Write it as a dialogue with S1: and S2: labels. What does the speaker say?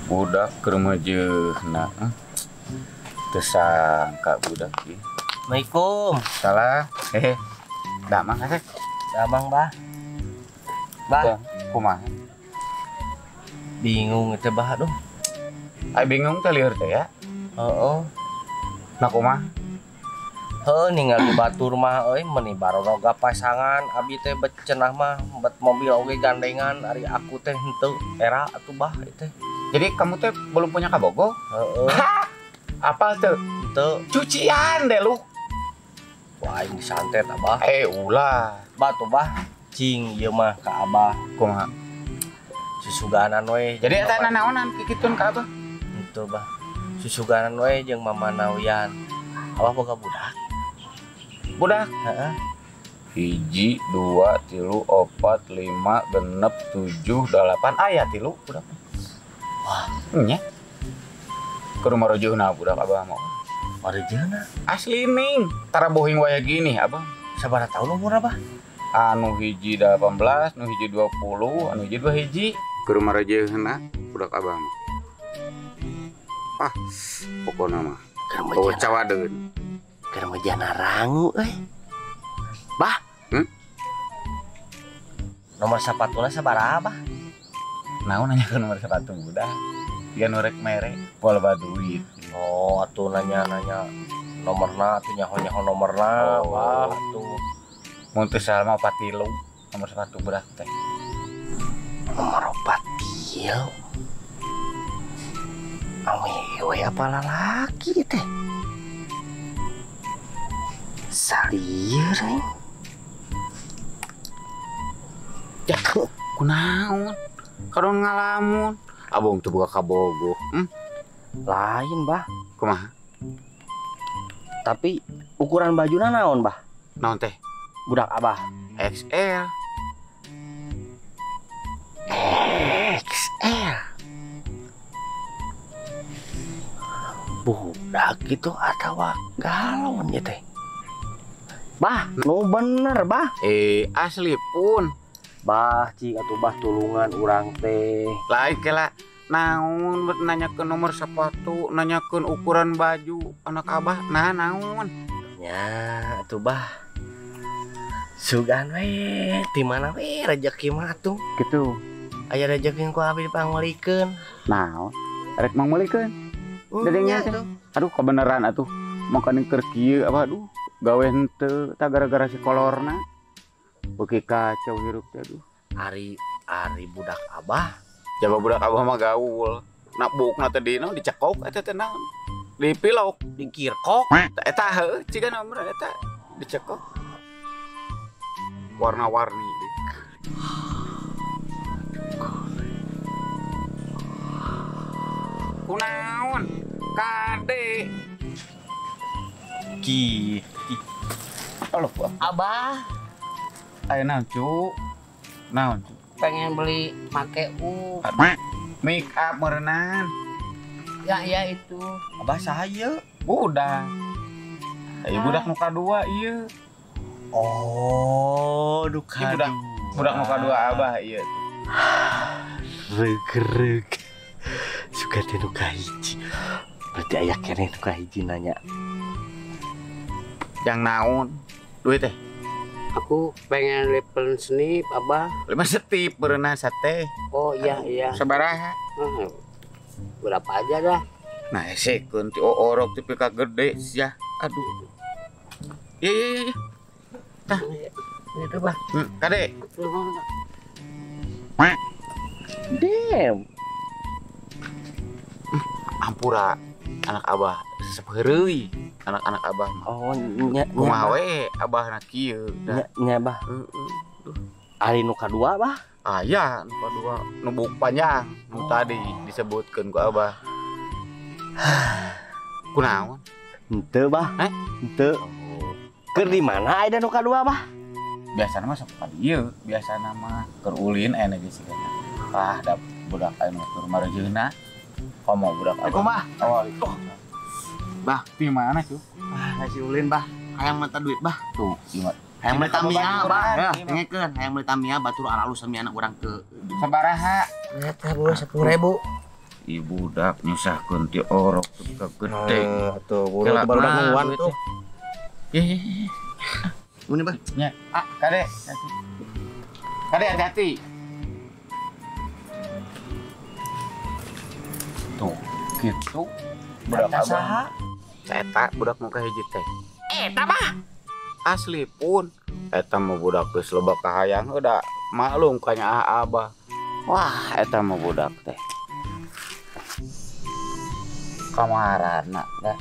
S1: Budak keremajeuna teu sangka budak ieu.
S2: Assalamualaikum.
S1: Salah. Hehe. Damang kaseh.
S2: Damang, Bah. Bah,
S1: kumaha?
S2: Bingung teh Bah aduh.
S1: Ai bingung teh lieur teh ya?
S2: Heeh.
S1: Nah kumaha?
S2: Heuh ningali batur mah euy meuni baroga pasangan abi teh bet cenah mah bet mobil oge gandengan ari aku teh henteu era atuh Bah teh.
S1: Jadi kamu teh belum punya kabogo?
S2: Heeh.
S1: Apa tuh?
S2: Henteu.
S1: Cucian deh lu.
S2: Wah, aing disantet Abah.
S1: Ulah.
S2: Batu Bah, cing ieu mah ka Abah.
S1: Kumaha?
S2: Susuganan we.
S1: Jadi eta nanaonan kikitun ka Abah?
S2: Henteu Bah. Susuganan we jeung Mama Nawian. Abah boga budak.
S1: Budak?
S2: Heeh.
S1: 1, 2, 3, 4, 5, 6, 7, 8. Aya 3 budak.
S2: Wah,
S1: nya. Ke rumah rojohna budak Abah mau.
S2: Marojeuhna?
S1: Asli ning, tara bohing waya gini Abah.
S2: Sabaraha tahun umur Abah?
S1: Anu hiji 18, anu hiji 20, anu hiji 2 hiji. Ke rumah rojohna budak Abah mah. Ah, pokona mah. Bawa cawadeun.
S2: Keur mejana rangu euy. Bah.
S1: Hmm?
S2: Nomor sapatuna sabaraha, Bah?
S1: Naon nanya ke nomor sepatu budak? Dia norek mere, pola duit.
S2: Oh, atuh nanya-nanya nomorna, atuh nyaho-nyaho nomorna,
S1: oh.
S2: Bah, atuh.
S1: Mun teu salah mah 43 nomor sepatu budak teh.
S2: Nomor 43. Awewe apa lalaki teh? Salieur euy.
S1: Ya, kunaon? Karon ngalamun. Abong teu boga kabogoh.
S2: Lain, Bah.
S1: Kumaha?
S2: Tapi ukuran bajuna naon, Bah?
S1: Naon teh?
S2: Budak Abah.
S1: XL.
S2: XL. Budak gitu atawa galon ya teh. Bah, nu bener, Bah.
S1: Asli pun.
S2: Bah, cing atuh Bah tulungan urang teh.
S1: Lain kela naon bet nanyakeun nomor sepatu, nanyakeun ukuran baju anak Abah, nah naon.
S2: Nya atuh Bah. Sugan we, ti mana we rejeki mah atuh.
S1: Gitu.
S2: Aya rejeki ku abi dipangmeulikeun.
S1: Naon? Rek mangmeulikeun. Dadengnya teh. Aduh kebenaran atuh. Makaning keur kieu apa aduh gawe henteu tah gara-gara si kolorna. Beuki kacau hirup teh aduh.
S2: Ari budak Abah.
S1: Jaba budak Abah mah gaul. Nak buukna teh di naon dicekok eta teh naon? Dipilok,
S2: dikirkok.
S1: Eta heuh ciga nomor eta dicekok. Warna-warni. Kunaon? Kade.
S2: Ki.
S1: Allah,
S3: Abah.
S1: Ayo naon, Cu? Naon, Cu?
S3: Pengen beli make up.
S1: Make up meureunan.
S3: Ya, ya itu.
S2: Abah saya
S1: budak. Ayo budak nu kadua ieu.
S2: Oh, nu kadua.
S1: Budak nu kadua Abah ieu tuh.
S2: Reug-reug. Suka teh nu kahiji. Berarti aya keneh nu kahiji nanya.
S1: Yang naon? Duit teh.
S3: Aku pengen level snip, Abah.
S1: 5 setip berenang sate.
S3: Oh iya iya.
S1: Sabaraha?
S3: Berapa aja dah.
S1: Nah, sekeun ti orok ti pika gede sia. Aduh. Iya iya iya. Tah.
S3: Itu, Bah.
S1: Kade.
S2: Damn.
S1: Ampura anak Abah sepeureuy. Anak-anak Abah mah.
S2: Oh, nya
S1: kumaha we Abah na kieu
S2: nya nya Bah.
S1: Heeh. Duh.
S2: Ari nu kadua, Bah?
S1: Aya nu kadua, nu buuk panjang nu tadi disebutkeun ku Abah. Kunaon?
S2: Henteu, Bah.
S1: Heh?
S2: Henteu. Keur di mana aya nu kadua, Bah?
S1: Biasana mah sok ka dieu, biasana mah keur ulin aya ge sigana. Ah, da budak aya nu keur marejeuna. Komo budak Abah.
S4: Kumaha?
S1: Waalaikumsalam.
S4: Bah,
S1: di mana tuh?
S4: Ah, si ulin, Bah. Hayang mata duit, Bah.
S1: Tuh, gimana?
S4: Hayang meuli Tamiya, Bah. Ya, dengekeun, hayang meuli Tamiya batur aralus sami anak urang ke
S1: sabaraha?
S3: Eta, Bu, 10.000.
S1: Ibu budak nyusahkeun ti orok tepi ka gede.
S2: Tuh, buru baru nungguan tuh.
S1: Ih.
S4: Mun bah.
S1: Nya, ah, kade. Kade hati-hati. Tuh, gitu. Budak saha? Eta budak muka hiji teh. Eta mah asli pun. Eta mah budak geus loba kahayang udah maklum kanya abah. Wah, eta mah budak teh. Kamarana dah.